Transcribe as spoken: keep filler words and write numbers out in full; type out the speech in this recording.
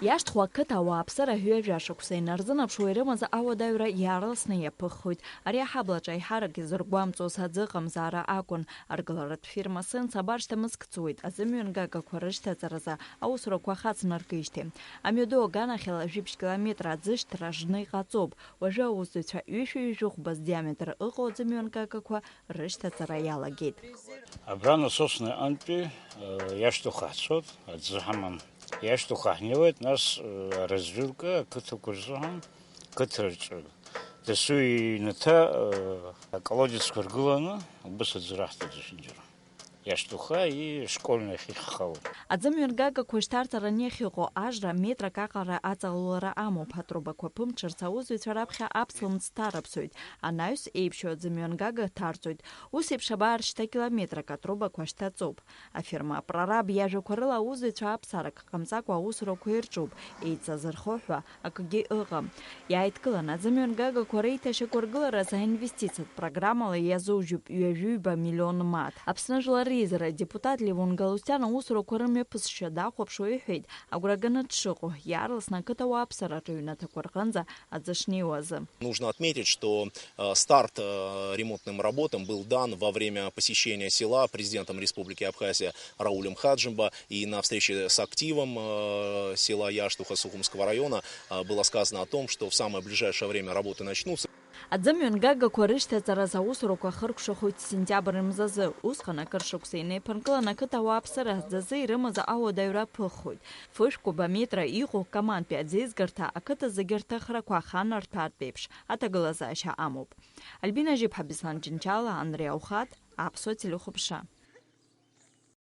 Иашҭхәа ақыҭа ауааԥсыра ҩажәа шықәса инарзынаԥшуа ирымаз ауадаҩра иаарласны иаԥыххоит. Ари аҳаблаҿы аиҳарак изыргәамҵуаз аӡы ыҟамзаара акәын. Аргыларатә фирма Сенс абар шьҭа мызк ҵуеит, аӡымҩангагақәа рышьҭаҵаразы аусурақәа хацнаркижьҭеи. Амҩаду аганахьала жәибжь километр аӡышьҭра жны иҟаҵоуп. Уажәы аусзуҩцәа ҩышәи ҩажәи хәба здиаметр ыҟоу аӡымҩангагақәа рышьҭаҵара иалагеит. Абра насосный антәи, э, иашьҭахәы ҳцоит, аӡы ҳамам. Иашьҭахәы ҳнеиуеит, нас, э, аразҩыркы ақыҭақәа рзыҳәан, қыҭа рҿы дасу иҩнаҭа, э, аколодецқәа ргыланы, убыс аӡы раҳҭоит зехьынџьара. Иашьҭахәы ишкольный ахь иҳхалоит. Аӡымҩангагақәа шьҭарҵараны иахьыҟоу ажра метрак аҟара аҵаулара амоуп. Атрубақәа ԥымҽырц аусзуҩцәа раԥхьа аԥслымӡ ҭарыԥсоит. Анаҩс еиԥшьоу аӡымҩангага ҭарҵоит. Ус еиԥш абар шьҭа километрак атрубақәа шьҭаҵоуп. Афирма Прораб иажәақәа рыла аусзуҩцәа аԥсарак ҟамҵакәа аусурақәа ирҿуп, еицазырхо ҳәа акгьы ыҟам. Иааидкыланы аӡымҩангагақәа реиҭашьақәыргылараз аинвестициатә программала иазужьуп ҩажәиба миллион мааҭ. Аԥсны Жәлар реизара адепутат Левон Галустиан аусурақәа рымҩаԥысшьа дахәаԥшуа иҳәеит, агәра ганы дшыҟоу, иаарласны ақыҭа ауааԥсыра рыҩнаҭақәа рҟынӡа аӡы шнеиуазы. Нужно отметить, что, э, старт, э, ремонтным работам был дан во время посещения села президентом Республики Абхазия Раулем Хаджимба, и на встрече с активом, э, села Яштуха Сухумского района, э, было сказано о том, что в самое ближайшее время работы начнутся. Аӡымҩангагақәа рышьҭаҵараз аусурақәа хыркәшахоит сентиабр мзазы, усҟан акыр шықәса инеиԥынкылан ақыҭа ауааԥсыра аӡазы ирымаз ауадаҩра ԥыххоит. Фышә кубометра иҟоу Камантәи аӡеизгарҭа ақыҭа зегьы рҭыхрақәа аханарҭәаартә еиԥш аҭагылазаашьа амоуп. Альбина Жьыԥҳа, Беслан Ҷынҷала, Анри Аухаҭ, Аԥсуа телехәаԥшра.